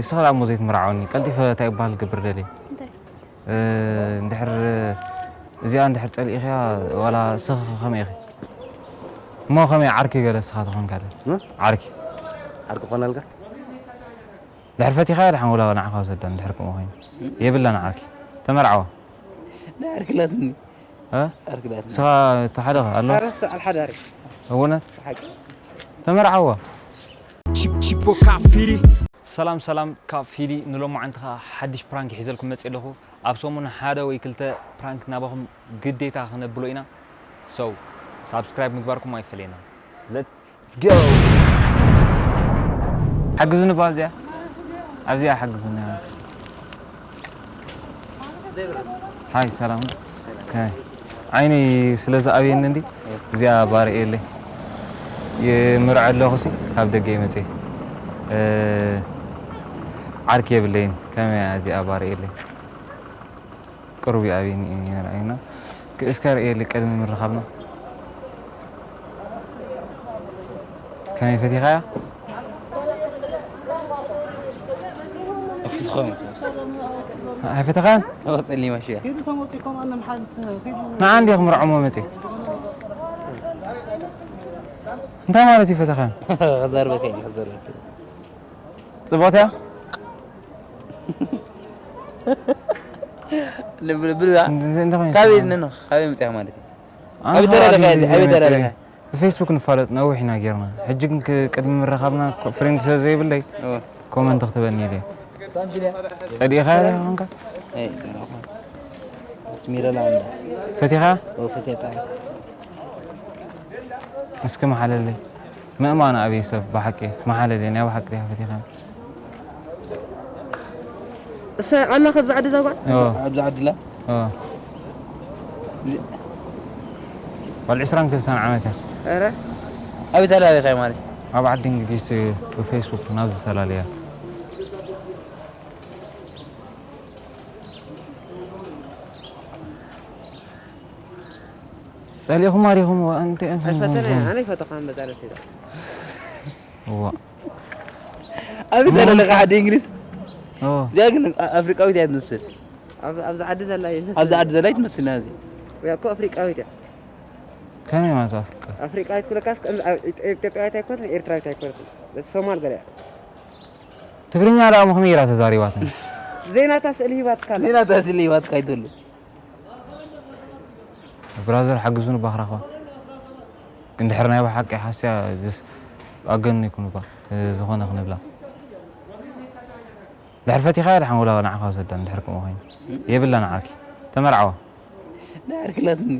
ንስኻ ደኣ እሞ ዘይትምርዓወኒ፣ ቀልጢፈ እንታይ ይበሃል ክገብር ደልየ? እንታይ? እ፣ እንድሕር እዚኣ እንድሕር ጸሊእኽያ፣ ዋላ ንስኺ ከመይ ኢኺ? እሞ ከመይ ዓርኪ ገለ ንስኻ ተኾንካ ዶ? እ? ዓርኪ። ዓርኪ ኮነልካ? ድሕር ፈቲኻ ድሓን ውላ ንዓኻ ወሰዳ እንድሕር ከምኡ ኮይኑ። የብላን ዓርኪ። ተመርዓዋ። ናይ ዓርኪ ኣላትኒ። እ? ዓርኪ ኣላትኒ። ንስኻ እቲ ሓደ ኣሎ? ኣረስ ኣልሓዳሪ። እውነት? ሓቂ። ተመርዓዋ። ቺፕ ቺፖ ካፊሪ። ሰላም ሰላም ካብ ፊሊ ንሎማዓንቲ ኸኣ ሓድሽ ፕራንክ ሒዘልኩም መጽእ ኣለኹ። ኣብ ሰሙን ሓደ ወይ ክልተ ፕራንክ ናባኹም ግዴታ ክነብሎ ኢና። So ሳብስክራይብ ምግባርኩም ኣይፈለየና። Let's go። ሓግዙኒ ባ ኣብዚኣ ኣብዚኣ ሓግዙኒ። ሃይ ሰላም። ከ- ዓይነይ ስለ ዝኣብየኒ እንዲ እዚኣ ባርእየለይ ይምርዐ ኣለኹ ሲ ካብ ደገ ይመጽእ ዓርኪ የብለይን ከመይ እዚኣ ባርእየለይ ቅሩብ ይኣብየኒ እዩ ይርኣየና እስከ ርእየለይ ቅድሚ ምርኻብና ከመይ ፈቲኻያ ኣፊትኾም ኣይፈተኻን ጸሊማ ሽያ ንዓ እንዲ ክምርዖሞ መጽእ እንታይ ማለት እዩ ፈተኻ ከዛርበካ እዩ ከዘርበካ ጽቡቕቲ እያ ንብል ብልባ ካበይ ነኖ ካበይ መጽያ ማለት እዩ ኣብ ደረጃ ካበይ ደረጃ ብፌስቡክ ንፋለጥ ነዊሕ ኢና ጌርና ሕጂ ግን ቅድሚ ምረኻብና ፍሬንድ ስለ ዘይብለይ ኮመንት ክትበኒ ኢለ ጸዲእኻ ኾንካ ስሚረላ እንዳ ፈቲኻ ወፈቴጣ እስኪ መሓለለይ ምእማን ኣበይ ሰብ ብሓቂ መሓለለይ ናይ ብሓቂ ዲኻ ፈቲኻ እሳ ኣላ ካብዛ ዓዲ እዛ ጓል ኦ ኣብዚ ዓድላ ኦ ወል ዕስራን ክልተን ዓመት እያ ኧረ ኣበይ ተላለኻይ ማለት ኣብ ዓዲ እንግሊዝ ብፌስቡክ ናብ ዝተላለያ ጸሊኹም ኣሪኹም እንታይ ኣይፈተነ ኣነ ይፈተኻ መዛለስ ኢላ እዋ ኣበይ ተላለኻ ዓዲ እንግሊዝ ኦ እዚኣ ግን ኣፍሪቃዊት እያ ትመስል ኣብዚ ዓዲ ዘላ ይመስል ኣብዚ ዓዲ ዘላ ትመስል ናዚ እኮ ኣፍሪቃዊት እያ ከመይ ማለት ኣፍሪቃ ኣፍሪቃዊት ክብለካስ ኢትዮጵያዊት ኣይኮነት ኤርትራዊት ኣይኮነት ሶማል ገለ ትግርኛ ደኣ ምኽሚ ኢላ ተዛሪባትኒ ዜናታ ስእሊ ሂባትካ ኣላ ሌላ ተስሊ ይባትካ ይትሉ ብራዘር ሓግዙኒ ባኽራኻ እንድሕር ናይ ብሓቂ ሓስያ ኣገኑ ይኩን ባ ዝኾነ ክንብላ ድሕር ፈቲኻ ድሓን ውላ ንዓኻ ወሰዳ እንድሕር ከምኡ ኮይኑ የብላን ዓርኪ ተመርዓዋ ናይ ዓርክላትኒ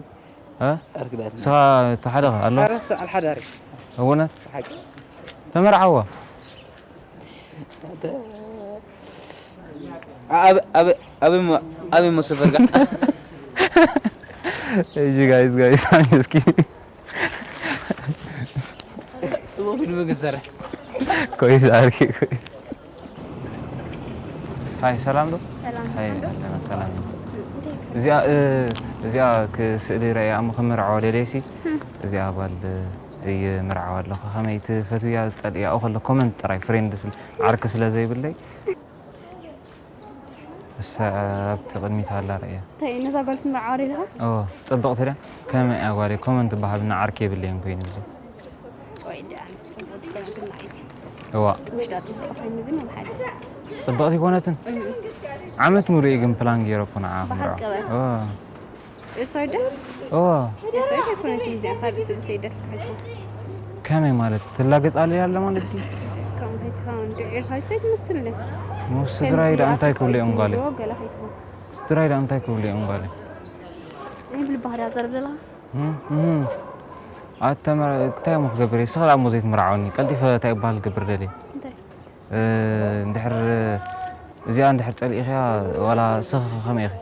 እ? ዓርክላትኒ ንስኻ እቲ ሓደ ኣሎ ኣረስ ኣልሓዳሪ እውነት ሓቂ ተመርዓዋ ኣበ ኣበ ኣበ ሞ- ኣበ ሞ ሰፈርካ እሺ ጋይስ ጋይስ እስኪ ጽቡቅ ፊልም ገሰረ ኮይስ ዓርኪ ኮይስ ሃይ ሰላም ዶ ሰላም ሃይ ኣለና ሰላም እዩ። እዚኣ እ፣ እዚኣ ክ- ስእሊ ረእያ እሞ ክምርዓዋ ደልየሲ እዚኣ ጓል እየ ምርዓዋ ኣለኹ ከመይ ትፈትውያ ጸልእያ ከሎ ኮመንት ጥራይ ፍሬንድ ስለ ዓርኪ ስለ ዘይብለይ እሳ ኣብቲ ቅድሚት ኣላ ረእያ እንታይ ነዛ ጓል ክትምርዓዋ ደሊኻ ኦ ጽብቕቲ ዳ ከመይ እያ ጓለይ ኮመንት በሃብና ዓርኪ የብለይን ኮይኑ እዚ ወይ ደኣ ኣነስ ጽቡቕ ትኾን ግን ናይዚ እዋ ውሽጣ ጽቡቕ ኮይኑ ግን ኣብ ሓደ ጽብቕቲ ይኮነትን ዓመት ሙሉእ እዩ ግን ፕላን ገይረ እኮ ንዓ ክምርዓ ብሓቂ በል። ኦ ኤርሳይደ ኦ ኤርሳይደ ኣይኮነትን እዚኣ ካልእ ስለ ሰይደት ክትሓጅ ከመይ ማለት ትላገጽ ኣለያ ኣለ ማለት ድዩ ከም ከይትኸውን ዶ ኤርሳይድ ሰይድ መስልኒ ሞ ስድራይ ዳ እንታይ ክብሉ እዮም ጓለይ ገላ ከይትኸውን ስድራይ ዳ እንታይ ክብሉ እዮም ጓለይ ይብል ባህርያ ዘርብ ዘለኻ እም፣ እም። ኣተ መር- እንታይ እሞ ክገብር እየ? ንስኻ ደኣ እሞ ዘይትምርዓወኒ ቀልጢፈ እንታይ ይበሃል ክገብር ደልየ እንታይ እ፣ እንድሕር እዚኣ እንድሕር ጸሊእኽያ ዋላ ንስኺ ከመይ ኢኺ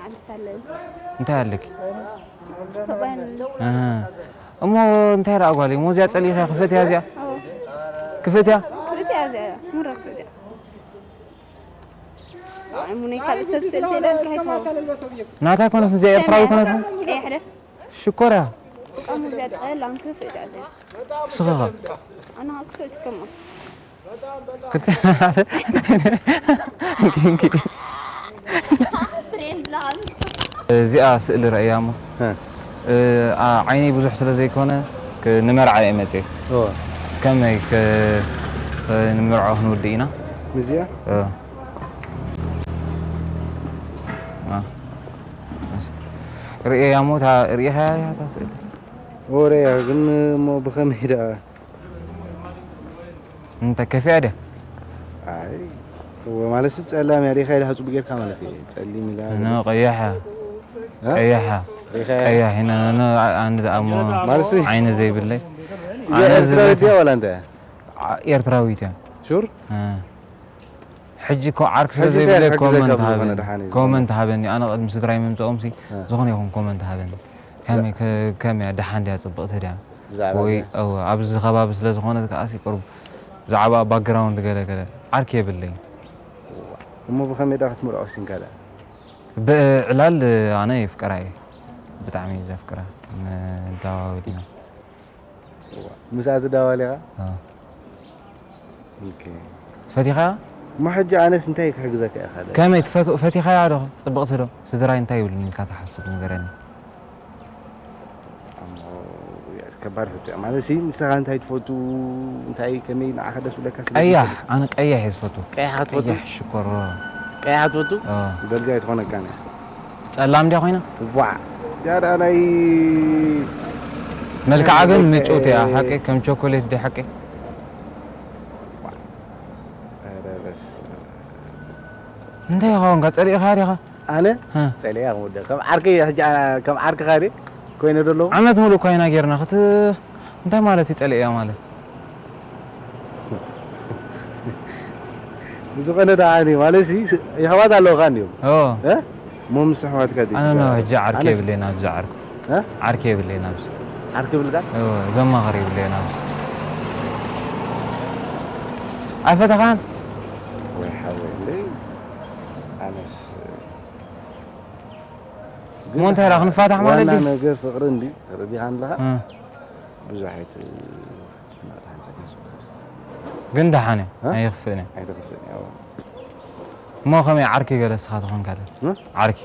ኣንሳለን እንታይ ኣለኪ ሰብኣይን ኣሃ። እሞ እንታይ ደኣ ጓለይ እሞ እዚኣ ጸሊእኽያ ክፈትያ እዚኣ ክፈትያ ክፍእትያ እዚኣ ሙራ ክፍእትያ ኣይሙነይ ካልእ ሰብ ስእል ሰይዳልካ ኣይትሃው ናታ ኣይኮነትን እዚኣ ኤርትራዊ ኣይኮነትን ቀያሕደ ሽኮር እያ ቃሙ እዚኣ ጸላም ክፍእትያ እዚኣ ስኽኻ ኣና ክፍእት ከማ እዚኣ ስእሊ ረእያ እሞ ዓይነይ ብዙሕ ስለ ዘይኮነ ንመርዓ እየ መፅእ። ከመይ ንመርዖ ክንውድእ ኢና? እዚኣ ርእየያ እሞ ርእኻ እያ እታ ስእሊ። ወረያ ግን እሞ ብኸመይ ደኣ? እንተ ከፊኣ ድያ? ኣይ እወ፣ ማለት ጸላም እያ ሪኻ ኢልካ ጽቡቅ ጌርካ ማለት እዩ። ጸሊም ኢላ ኖ፣ ቀያሕ እያ። እ? ቀያሕ እያ። ሪኻ እያ? ቀያሕ ኢና፣ ኖ፣ ኖ፣ ኣንድ ደኣ እሞ ማለት ሲ ዓይኒ ዘይብለይ። እዚኣ ኣነ ኤርትራዊት ዝብለካ ድያ ዋላ እንታይ እያ? ዓ-፣ ኤርትራዊት እያ። ሹር? እ። ሕጂ እኮ ዓርኪ ስለ ሕጂ እንታይ ዘይብለይ ክሕግዘካ ኮመንት ብዝኾነ ሃበኒ። ደሓን እዩ። ኮመንት ሃበኒ። ኣነ ቅድሚ ስድራይ ምምጽኦምሲ እ። ዝኾነ ይኹን ኮመንት ሃበኒ። ከመይ ከ-፣ ከመይ እያ? ደሓን ድያ? ጽብቕቲ ድያ? ብዛዕባ ወይ፣ እዚኣ? እወ፣ ኣብዚ ከባቢ ስለ ዝኾነት ከኣሲ ቁሩብ ብዛዕባ ባክግራውንድ ገለ ገለ ዓርኪ የብለይን። እሞ ብኸመይ ደኣ ክትምርዖ ወሲንካ ደኣ? ብዕላል ኣነ የፍቅራ እየ። ብጣዕሚ እየ ዘፍቅራ። ንደዋወል ኢና። እዋ፣ ምስኣ ትደዋወል ኢኻ? ኣዎ። ኦኬ። ፈቲኻያ? እሞ ሕጂ ኣነስ እንታይ ክሕግዘካ እየ ካልእ? ከመይ ትፈት-፣ ፈቲኻያ ዶ? ጽብቕቲ ዶ? ስድራይ እንታይ ይብሉኒ ኢልካ ትሓስብ ንገረኒ። ኣሞ፣ ያስ፣ ከባድ ሕቶ እያ። ማለት ሲ፣ ንስኻ እንታይ ትፈቱ? እንታይ ከመይ ንዓኻ ደስ ብለካ ስለ ቀያሕ፣ ዝፈልጥ። ኣነ ቀያሕ እየ ዝፈቱ። ቀያሕ ትፈቱ? ቀያሕ ሽኮር፣ ኦ። ቀያሕ ትፈቱ? ኦ። በልዚ ኣይትኾነካን እያ። ጸላም ድያ ኮይና? ዋዕ። ያዳ ናይ መልክዓ ግን ናይ ምጭውቲ እያ፣ በቃ፣ ሓቂ ከም ቸኮሌት ድያ ሓቂ? ዋዕ። ኧረ በስመ ኣብ። እንታይ ይኸውን? ጸሊእኻ ዲኻ? ኣነ? እ። ጸሊእያ ክወደ። ከም ዓርከይ ሕጂ፣ ኣ-፣ ከም ዓርክኻ ድየ ኮይነ ዘለኹ? ዓመት ሙሉእ እኳ ኢና ጌርና። ክት-፣ እንታይ ማለት እዩ ጸሊእያ ማለት? ብዝኾነ ደኣ እኔ ማለት ሲ፣ ስ-፣ የሕዋት ኣለውኻ እንዲዮም። ኦ። እ? እሞ ምስ ኣሕዋትካ ድዩ ኣነ ነው ትዛረብ? ሕጂ ዓርኪ ኣነስ የብለይን ኣብዚ ዓርኩ። እ? ዓርኪ የብለይን ኣብዚ። ዓርኪ የብልካን? ኦ፣ ዘማኽር የብለይን ኣብዚ። ኣይፈተኻን? ወይ ሓወይ፣ እንዴ? ኣነስ እሞ እንታይ ደኣ ክንፋታሕ ማለት ዋና ድዩ? ነገር ፍቕሪ እንዲ ተረዲኻን ኣለኻ? እ። ብዙሕ ኣይት-፣ ግን ደሓን እዩ። እ? ኣይኽፍእን እዩ። ኣይትኽፍእን እዩ። እሞ ከመይ ዓርኪ ገለ እስኻ ተኾንካ ዶ? እ? ዓርኪ።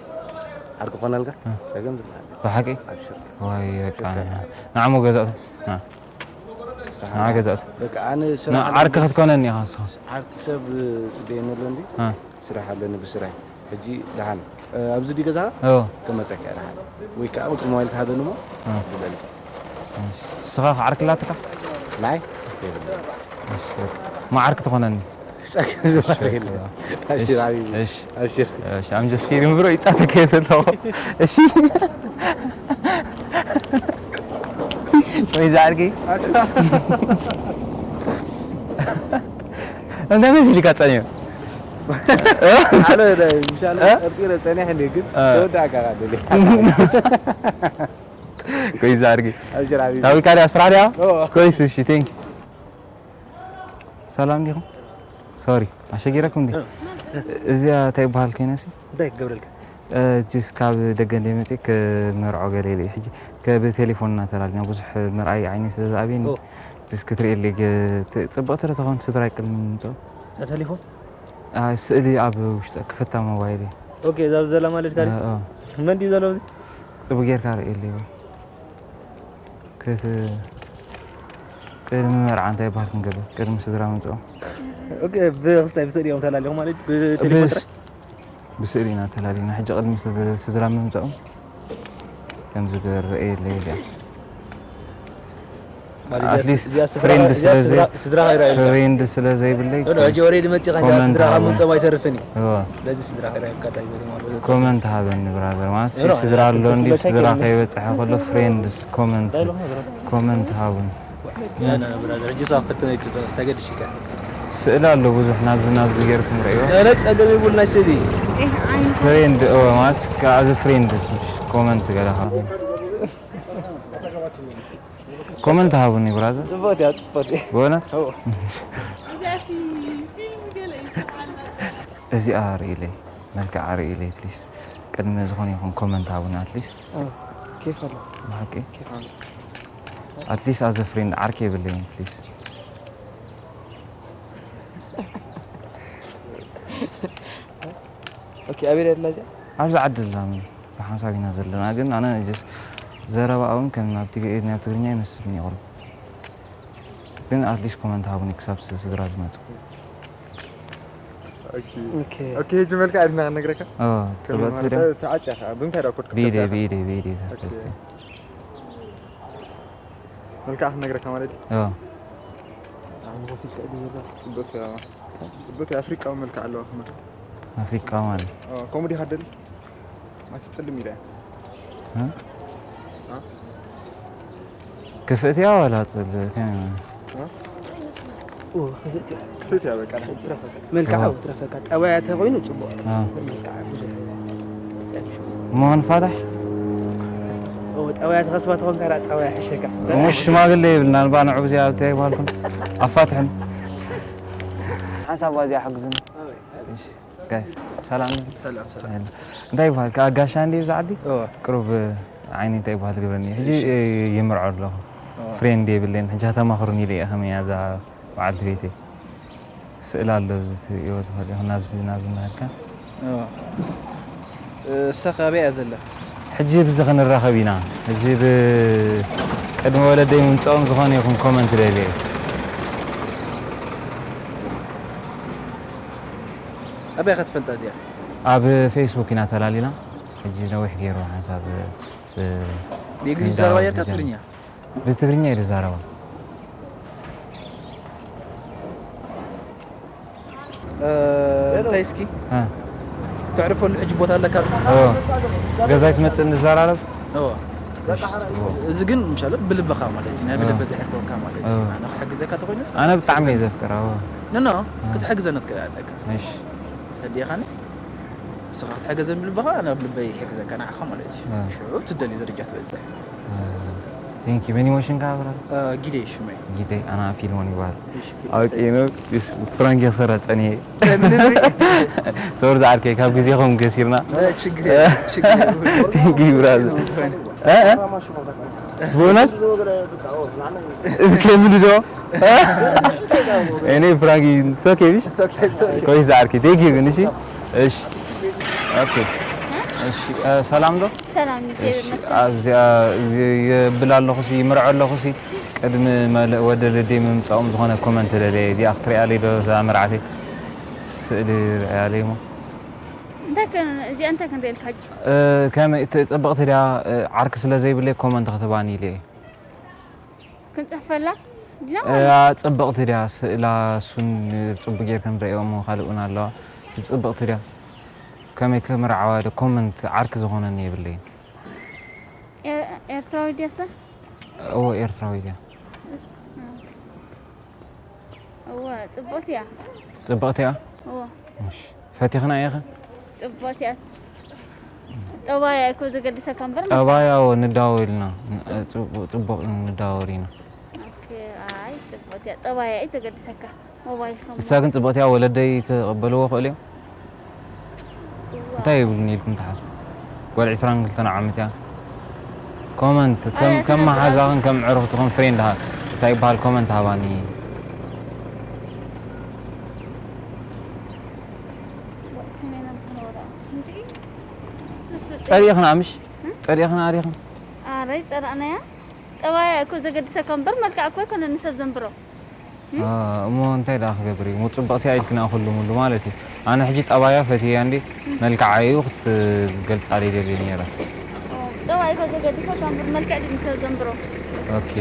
ዓርኪ ኮነልካ? እ። ጸገም ዝበሃል። ብሓቂ? ኣብሽር። ወይ በቃ፣ ሽር። ንዓሞ ገዛእቱ። እ። ንዓ ገዛእቱ። በቃ ኣነ ስራሕ ን-፣ ዓርኪ ኣለኒ። ክትኮነኒ ኢኻ ንስኻ። ዓርኪ ሰብ ጽበየኒ ኣሎ እንዲ? እ። ስራሕ ኣለኒ ብስራይ። ሕጂ ደሓን፣ እ፣ ኣብዚ ድዩ ገዛኻ? እዎ። ክመጸካ እየ ደሓን። ወይ ከኣ ቁጽሪ ሞባይል ክሃበኒ እሞ እ። ክደውለልካ። እሺ። ንስኻ ከ ዓርኪ ኣላትካ? ናይ? የብለይን። እሺ። እሞ ዓርኪ ትኾነኒ? ጸገም ዝበሃል እሺ፣ የለን። እሺ፣ ኣብሽር ሓቢቢ። እሺ። ኣብሽር። እሺ፣ I'm just kidding bro፣ ይጻተካ እየ ዘለኹ። እሺ። ወይ ዝዓርኪ? እንታይ መሲልካ ጸኒሑ? ኣነ፣ ምሻል እ? ጠርጢረ ጸኒሐ እንዴ፣ ግን እ። ተወዳእካ ቃ ደለ። ኮይስ ኣድርጊ። ኣብሽር ሓቢቢ። ታዊካ ድያ ስራሕ ድያ? ኦ። ኮይስ፣ እሺ፣ ቴንክ ዩ። ሰላም ዲኹም? ሶሪ፣ ኣሸጊረኩም እንዴ? እ። እዚኣ እንታይ ይበሃል ኮይነሲ? እንታይ ክገብረልካ? እ፣ ጅስ ካብ ደገ እንደ መጽእ ክመርዖ ገለ ኢለ ሕጂ ከ-፣ ብቴሌፎን እናተላልና ብዙሕ ምርኣይ ዓይኒ ስለ ዝኣብየኒ፣ ኦ። ጅስ ክትርእየለይ ገ-፣ ት-፣ ጽብቕቲ ዶ ትኸውን ስድራይ ቅድሚ ምምጽኦም? እታ ቴሌፎን? ኣ፣ ስእሊ ኣብ ውሽጢ ክፍታ ሞባይል እዩ። ኦኬ፣ እዛ ኣብ ዘላ ማለት ካሊ? እ፣ እ። መን ድዩ ዘሎ ኣብዚ? ጽቡቕ ጌርካ ርእየለይ። ክት-፣ ቅድሚ መርዓ እንታይ ይበሃል ክንገብር? ቅድሚ ስድራ ምምጽኦም? ኦኬ፣ ብኽስታይ ብስእሊ እዮም ተላሊኹም ማለት ብቴሌፎን ብስ-፣ ጥራይ? ብስእሊ ኢና ተላሊና። ሕጂ ቅድሚ ስድ-፣ ስድራ ምምጽኦም ከምዚ ገይረ ርእየለይ ኢለ። ማለት እዚኣ ኣትሊስት ስ-፣ እዚኣ ስድራ፣ ፍሬንድ እዚኣ ስለ ዘይ-፣ ስድራ፣ ስድራ ከይረኣየልካ። ፍሬንድ ስለ ዘይብለይ ኖ፣ ኖ፣ ሕጂ ኦሬዲ መጺኻ እንዲያ ኮመንት ስድራ ካብ ሃቡኒ። ምምጽኦም ኣይተርፍን እዩ። እዎ። ስለዚ ስድራ ከይረኣየልካ እንታይ ይበል ማለት እዩ? ኮመንት ሃበኒ ብራዘር። ማለት ኖ፣ ኖ፣ ስድራ ኣሎ እንዲ ትክክለኛ ስድራ ከይበጽሐ ከሎ ፍሬንድስ ኮመንት፣ ኮመንት ሃቡኒ። ኖ፣ ኖ፣ ብራዘር፣ ሕጂ እሷ ፈተነ እዩ ተገድሽካ። ስእሊ ኣሎ ብዙሕ ናብዚ ናብዚ ጌርኩም ርእዮ። ኧረ ጸገም የብሉን ናይ ስእሊ። ፍሬንድ፣ ኦ፣ ማለት ከ-፣ ኣዝ ፍሬንድስ ኮመንት ገለ ሃቡኒ። ኮመንት ሃቡኒ ብራዘር። ጽብቕቲ እያ፣ ጽብቕቲ። ብእውነት? እዎ። እዚኣ ርእይለይ፣ መልክዓ ርእይለይ ፕሊስ። ቅድሚ ዝኾነ ይኹን ኮመንት ሃቡኒ ኣትሊስት። እ፣ ኬፍ ኣሎ። ብሓቂ? ኬፍ ኣሎ። ኣትሊስት ኣዘ ፍሬንድ ዓርኪ የብለይን ፕሊስ። ኦኬ፣ ኣበይ ኣለና እዚኣ? ኣብዚ ዓዲ ኣላ። ምን ብሓንሳብ ኢና ዘለና፣ ግን ኣነ just ዘረባ እውን ከም ናብ ትግ- ናብ ትግርኛ ይመስልኒ ይቕርብ። ግን ኣትሊስት ኮመንት ሃቡኒ ክሳብ ስ- ስድራ ዝመፁ። ኦኬ። ኦኬ፣ ኦኬ፣ ሄጂ መልክዓ ዲና ነግረካ። ኦ፣ ፅብቕቲ ስድራ። ተዓጽያ ከኣ ብምንታይ ዳ ኮድ ብኢደ ክትከፍታ? ብኢደ ብኢደ ኦኬ። ታስተብቲ። መልክዓ ክነግረካ ማለት እዩ። ኦ፣ ጽብቕቲ እያ። ጽብቕቲ ኣፍሪቃዊ መልክዓ ኣለዋ። ኣፍሪቃ ማለት ከምኡ ዲኻ ደሊ? ማሲ ጽልም ኢለ። እ? ክፍእት እያ ዋላ ጽል ከመይ? ክፍእት እያ በቃ። መልክዓ ትረፈካ። ጠባያ ተኮይኑ ጽቡቅ። አ። መልክዓ ብዙሕ። እሞ ንፋታሕ? ጠባያ ተኸስባ ተኾንካ ራ ጠባያ ሕሸካ። እሞ ሽማግሌ ይብልና ንባ ንዑ ብዚኣ ብታይ ይባልኩም ኣፋትሕን ሓንሳብ ዋዚኣ ሓግዝኒ። ጋይስ ሰላም። ሰላም ሰላም። እንታይ ይበሃል? ከኣ ጋሻ እንድየ ብዛ ዓዲ እወ። ቅሩብ ዓይኒ እንታይ ይበሃል ትገብረኒ። ሕጂ ይምርዖ ኣለኹ። ፍሬንድ የብለይን። ሕጂ ተማኽሩኒ ኢለ እየ ከመይ እያ እዛ በዓልቲ ቤተይ። ስእሊ ኣሎ ኣብዚ ትርእይዎ ትኽእል ኢኹም ናብዚ ናብዚ እናኸድካ። እወ። እሳ ካበይ እያ ዘላ? ሕጂ ብዚ ክንራኸብ ኢና። ሕጂ ብ ቅድሚ ወለደይ ምምፅኦም ዝኾነ ይኹን ኮመንት ደልየ። ኣበይ ኢኻ ትፈልጣ እዚኣ? ኣብ ፌስቡክ ኢና ተላሊና። ሕጂ ነዊሕ ገይሩ ሓንሳብ ብ- ብእንግሊዝ ዘረባ ጌርካ ትግርኛ? ብትግርኛ እየ ዝዛረባ። እ፣ እንታይ እስኪ እ፣ ተዕርፈሉ ሕጂ ቦታ ኣለካ? ኦ፣ ገዛይ ትመፅእ ንዘራረብ። እወ። እሺ፣ ጽቡቕ። እዚ ግን ምሻለ ብልብኻ ማለት እዩ፣ ናይ እ። ብልቢ ድሕር ኮንካ ማለት እዩ። እ። ኣነ ክሕግዘካ ተኾይኑ ኣነ ብጣዕሚ እየ ዘፍቅራ። ኦ፣ ኖ ኖ፣ ክትሕግዘና ትክእል ኣለካ። እሺ። ተዲኻኒ ንስኻ ክትሕገዘን ብልብኻ፣ ኣነ ኣብ ልበይ ይሕግዘካ ንዓኻ ማለት እዩ። እ። ሽዑ ትደልዩ ደረጃ ትበጽሕ። ቴንኪ መን ይሞሽንካ ብራ እ፣ ጊደ ሽመይ። ጊደይ ኣና ፊልሞን ይበሃል። እሺ፣ ኣውቂ ነው። ፕራንክ ክሰራ ጸኒየ። ሶሪ ዝዓርከይ ካብ ግዜኹም ገሲርና። እ፣ ችግር የለም፣ ችግር የለም። ቴንኪ ብራዘር። እ፣ እ? ብእውነት ከምሉ ዶ እኔ ፕራንክ ሶኬ ቢሽ It's okay, it's okay. ኮይስ ዝዓርከይ ቴንኪ ግን እሺ እሺ ኦኬ እሺ እ፣ ሰላም ዶ ሰላም እሺ ኣብዚኣ የብል ኣለኹ ሲ ይምርዖ ኣለኹ ሲ ቅድሚ መለ- ወደ ልደይ ምምፃኦም ዝኾነ ኮመንት ደልየ እዚኣ ክትሪኣለይ ዶ እዛ መርዓተይ ስእሊ ርኣያለይ ሞ እንታይ ከ- እዚኣ እንታይ ክንሪኤልካ ሕጂ እ፣ ከመይ እቲ ፅብቕቲ ድያ እ፣ ዓርኪ ስለ ዘይብለይ ኮመንት ክትባኒ ኢለ እየ ክንፅሕፈላ ዲና እ፣ ፅብቕቲ ድያ ስእላ እሱን ፅቡቅ ጌርካ ንርእዮ እሞ ካልእ እውን ኣለዋ ፅብቕቲ ድያ ከመይ ክምርዓዋ ዶ ኮመንት ዓርኪ ዝኾነኒ የብለይን ኤርትራዊ ድያሰ እዎ ኤርትራዊት እያ እወ ፅቡቅቲ እያ ፅብቕቲ እያ እወ እሺ ፈቲኽና ኢኻ ፅቡቅቲ እያ ጠባያ እኮ ዘገድሰካ እምበር ጠባያ እዎ ንዳወ ኢልና እ፣ ፅቡቅ ፅቡቅ ንዳወር ኢና ኦኬ፣ ኣይ ፅቡቅቲ እያ ጠባያ እዩ ዘገድሰካ ሞባይል ከም እሳ ግን ፅብቅቲ እያ ወለደይ ክቕበልዎ ክእል እዮም እንታይ ይብሉኒ ኢልኩም ትሓስቡ ጓል ዕስራን ክልተን ዓመት እያ ኮመንት ከም ከም መሓዛኽን ከም ዕሩኽትኽን ፍሬንድ ሃ እንታይ ይበሃል ኮመንት ሃባኒ ጸሪእኽና ምሽ ጸሪእኽና ኣሪኽን ኣረይ ጸራእናያ ጠባያ እኮ ዘገድሰካ እምበር መልክዕ እኮ ኣይኮነ ንሰብ ዘንብሮ እሞ እንታይ ደኣ ክገብር እዩ? ጽብቕቲ እያ ኢልክና ኩሉ ሙሉ ማለት እዩ። ኣነ ሕጂ ጠባያ ፈትየያ እንዲ መልክዓ እዩ ክትገልጻለይ ደልየ ነይረ። ጠባይ እኮ ዘገድሰካ እምበር መልክዕ ድዩ ንሰብ ዘንብሮ? ኦኬ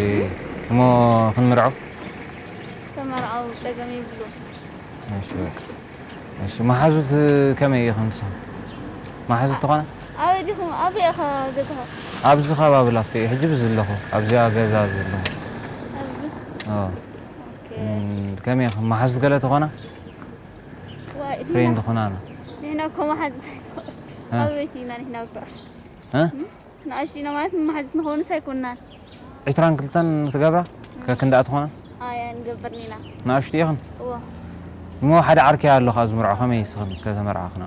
እሞ ክንምርዖ? ተመርዓው ጸገም የብሉ። እሺ በቃ እሺ መሓዙት ከመይ ኢኹም ንስኹም? መሓዙት ትኾና? ኣበይ ዲኹም? ኣበይ ኢኻ ገዛኻ? ኣብዚ ከባቢ ላፍቶ እየ ሕጂ ብዚ ኣለኹ ኣብዚኣ ገዛ እዚ ኣለኹ። ኣብዚ? ኦ ኦኬ። እም፣ ከመይ ኢኹም መሓዙት ገለ ትኾና? ዋይ፣ ፍሬንድ ንሕና- ኾና ነው። ንሕና እኮ መሓዙት ኣይኮ- እ? ኣበይቲ ኢና ንሕና እኮ። እ? ንኣሽቱ ኢና ማለት መሓዙት ንኾንስ ኣይኮናን። ዕስራን ክልተን ትገብራ? ከክንዳኣ ትኾና? ኣያ ንገብርኒ ኢና። ንኣሽቱ ኢኽን? እዎ። እሞ ሓደ ዓርከይ ኣሎ ካብ ዝምርዖ ከመይ ይስኽን ተተመርዓኽና?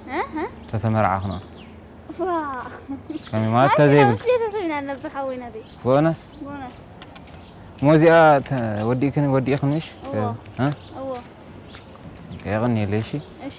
እ? እ? ተተመርዓኽና? ዋ። ከመይ ማለት ተዘይብል? ምስ ቤተሰብ ኢና ንነብር ሓወይ ናተይ። ብእውነት? ብእውነት። እሞ እዚኣ ተ- ወዲእክን ወዲእኽንሽ? እዎ። እ? እዎ። የቐንየለይ እሺ። እሺ፣